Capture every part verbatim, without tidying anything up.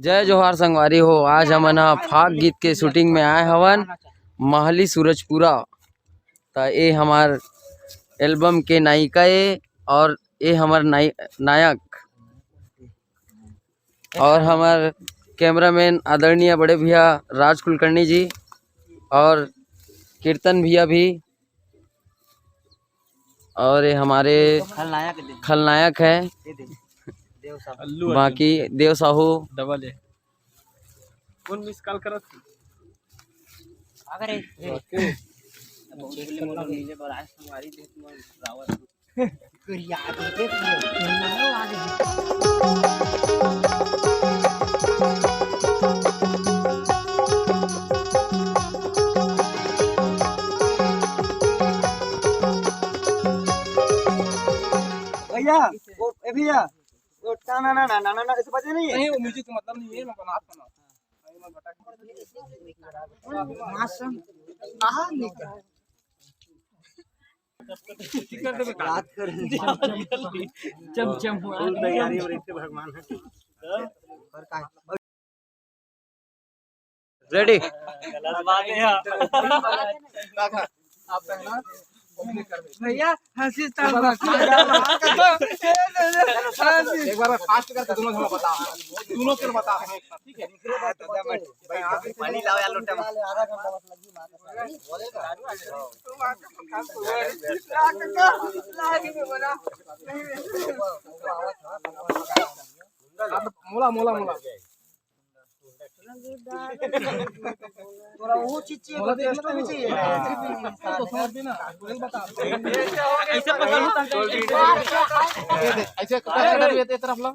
जय जोहार संगवारी हो, आज हमन ह फाग गीत के shooting में आए हवन महली सूरजपुरा। त ए हमार album के नायिका ए और ए हमार नाय-, नायक और हमार cameraman आदरणीय बड़े भैया राज कुलकर्णी जी और कीर्तन भैया भी। और ये हमारे खलनायक है। खलनायक है। ये दे, देव साहब। अल्लू अर्जुन। बाकी देव साहू। Double A। कौन miss call करत? अगर ए, ए। वाकई। अब चेक ले मोर नीले पर आज संगवारी देख मोर रावत। करिया आगे देख लो, आ गए। भैया, वो, ए भैया, वो टा ना ना ना ना ना ना, ऐसे बजे नहीं है। नहीं, वो music से मतलब नहीं है, मैं बना, बना। मासूम, कहाँ निकल? बात कर। जम जम हुआ। फुल तैयारी और एक भगवान है। और का? Ready? गलत बात है यार। आप पहला भैया, हंसी तो एक बार fast करके दोनों जन बता, दोनों के बता, ठीक है? पानी लाओ यार लोटा में। मोला, मोला, मोला। तोरा वो चीज चाहिए, मोला देखना तो चाहिए। तो समझ भी ना, बोल बता। ऐसे पकड़। ये देख, ऐसे पकड़, ये तरफ ला।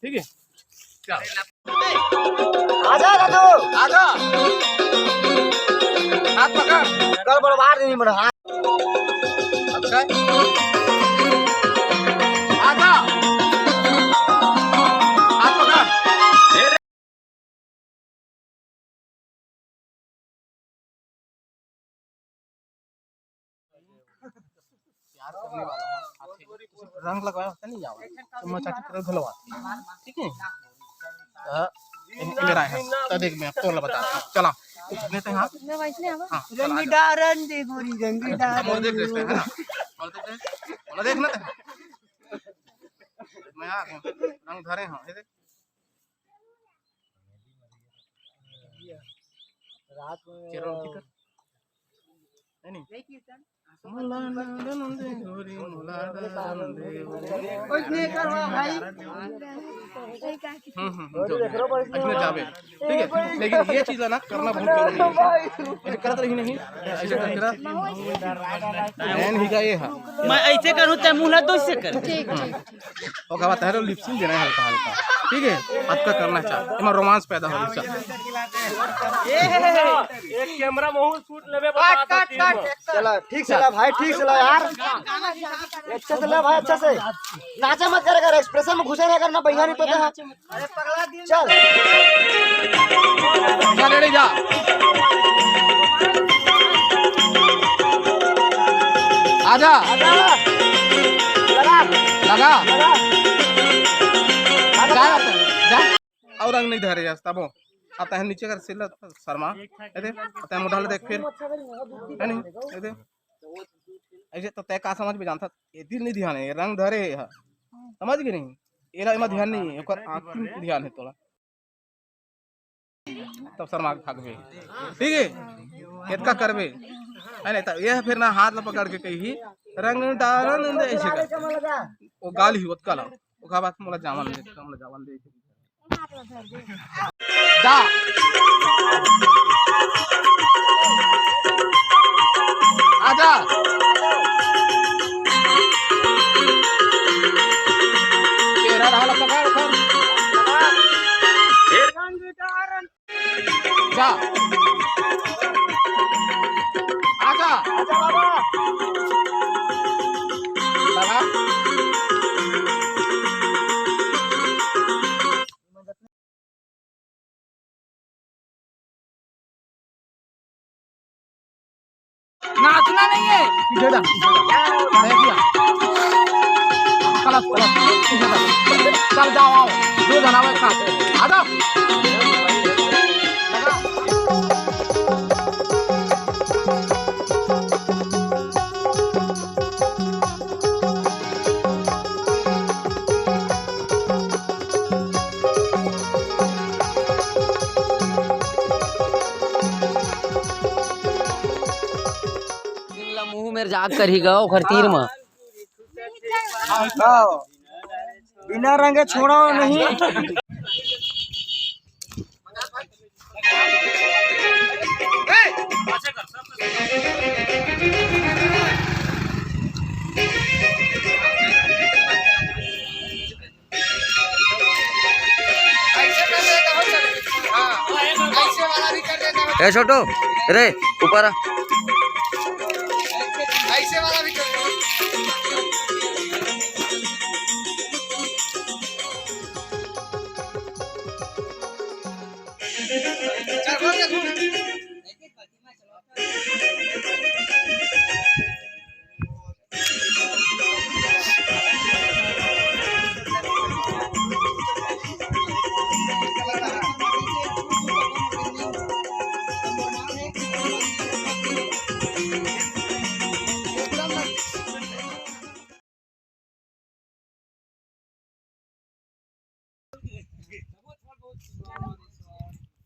ठीक है, चल। आजा दादू, आजा। हाथ पकड़। गड़बड़वा नहीं बड़ा हाथ। अच्छा। आजा। हाथ पकड़। प्यार करने वाला है, हाथ से रंग लगाया होता नहीं जावा, तो मैं चाची तरह घलवा, ठीक है? तो ये मेरा है, तो देख मैं तोला बता, चला, लेते हैं, हाँ। हाँ, चला, रंग आजा। डारन दे गोरी, रंग अरे, डारन। मोला देख रहे हैं, मोला देख रहे हैं, मोला देख ना, मैं आ गया, रंग धरे हैं, ये देख। रात में चेहरा उठी कर। है नहीं? मोला ना दे नंदे गोरी, मोला ना दे नंदे गोरी। कुछ नहीं करवा भाई। हम्म, हम्म, हम्म, जो भी है। इसमें जावे। ठीक है? लेकिन ये चीज़ है ना, करना बहुत जरूरी है। ऐसे करत रही नहीं, ऐसे करत रहा। बहन ही का ये है। मैं ऐसे करूँ तो मुँह ला दो से कर। ठीक, ठीक। ओकर बाद तहरो lip sync देना है हल्का हल्का, ठीक है? आपका करना चाह, एमा romance पैदा हो जाए। एक camera में हूँ, shoot लेवे बता दो। चला, ठीक से ला भाई, ठीक से ला यार, अच्छे से ला भाई, अच्छे से। नाचा मत करे कर, expression में घुसे ना करना, भैया नहीं पता है। चल। जा रेडी जा। आजा। आजा। लगा। लगा। लगा। जा, जा। और रंग नहीं धरे यार, तबो। आता है नीचे कर सिला शर्मा। ए दे, आता है मोटा ले देख फिर। है नहीं? ए दे। ऐसे तो तय का समझ में जानता, ये दिल नहीं ध्यान है, ये रंग धरे है। समझ गए नहीं? एला एमा ध्यान नहीं है, ओकर आँख में ध्यान है थोड़ा। तब शर्मा के भागबे, ठीक है, इतका करबे, है नहीं? तब ये फिर ना हाथ ला पकड़ के कही, "रंग डारन दे," ऐसे कर। वो गाल ही ओतका ला, ओका बाद मोला जावन दे, मोला जावन दे। जा। आजा। चेहरा ढाला पकड़, पकड़। जा। आजा। आजा बाबा। बाबा। नाचना नहीं है। पीछे जा, पीछे जा। नहीं किया। गलत, गलत। पीछे जा। चल जाओ, आओ। दो जन आओ एक साथ। आ जाओ। दिन ला मुंह मेर जाग करही गा ओखर तीर म। हाँ। बिना रंगे छोड़ा नहीं। ऐसे कर देता हो, चल। हाँ, ऐसे वाला भी कर देता हो। ए छोटू, रे, ऊपर आ। ऐसे वाला भी कर देता हो। चल, बोल दे तू।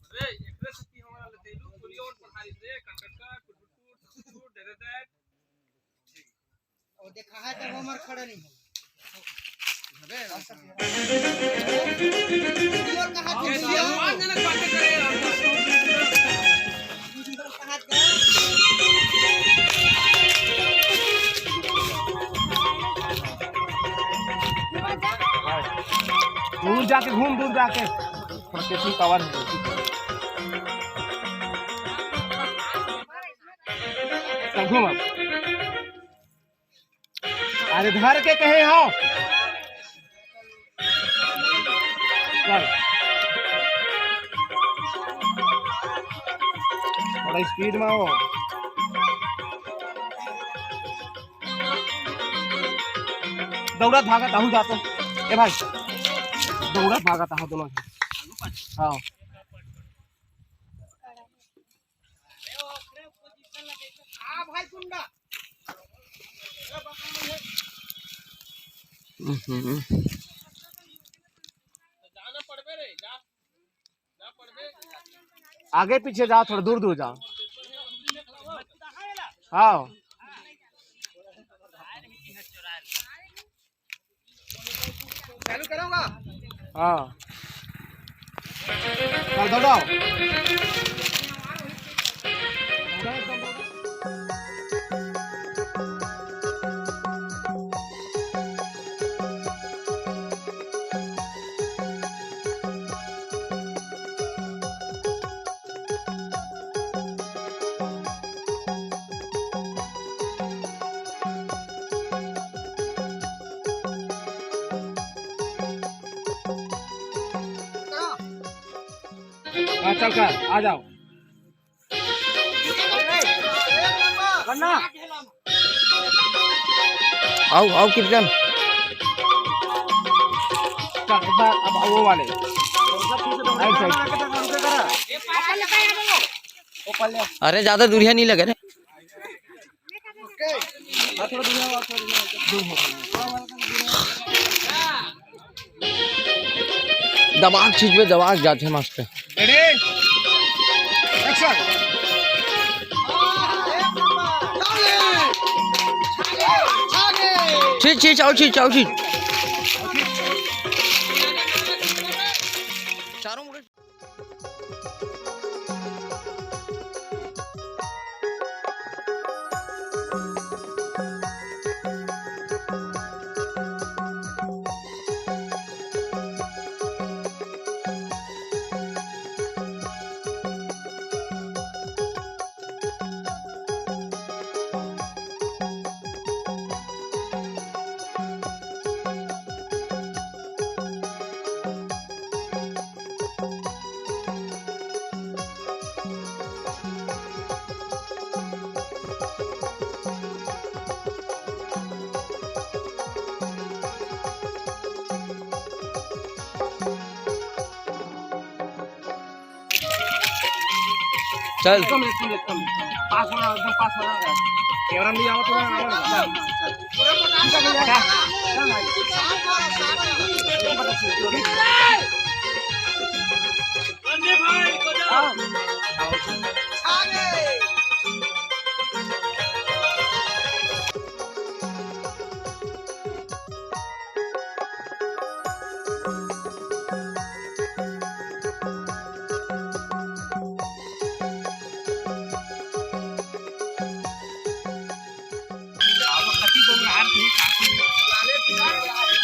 अरे, एकरे से की हमरा ले तेलू, गोलियों पर हारी दे, कटकट, कुटकुट, कुटकुट, दे दे दे। वो देखा है तो वो मर खड़ा नहीं हो। अबे, वीडियो कहाँ थी, वीडियो? पाँच जनक बातें करे यार। दूर जाके घूम, दूर जाके। थोड़ा कैसी पावर है। चल घूम अब। अरे धर के कहे हो। चल। थोड़ा स्पीड में हो। दौड़त भागत आहू जातो। ए भाई। दौड़त भागत आहू दोनों झन। हाँ। हम्म। आगे पीछे जाओ, थोड़ा दूर दूर जाओ। हाँ। चालू करूँगा। हाँ। चल, दौड़ाओ। हाँ, चल कर, आ जाओ। आओ, आओ, किप्टन। चल, एक बार अब वो वाले। Right side. अरे, ज्यादा दूरिया नहीं लगे रे। दबाक चीज में दबाक जाथे मस्त। रेडी? एक्शन। चीज, चीज, आओ चीज, आओ चीज। चारों मुड़े। चल। एकदम, एकदम, एकदम। पास हो रहा, एकदम पास हो रहा है। कैमरा नहीं आवा तो ना, आवा ना। चल, चल, चल।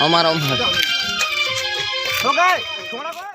हमारा उम्र। हो गए।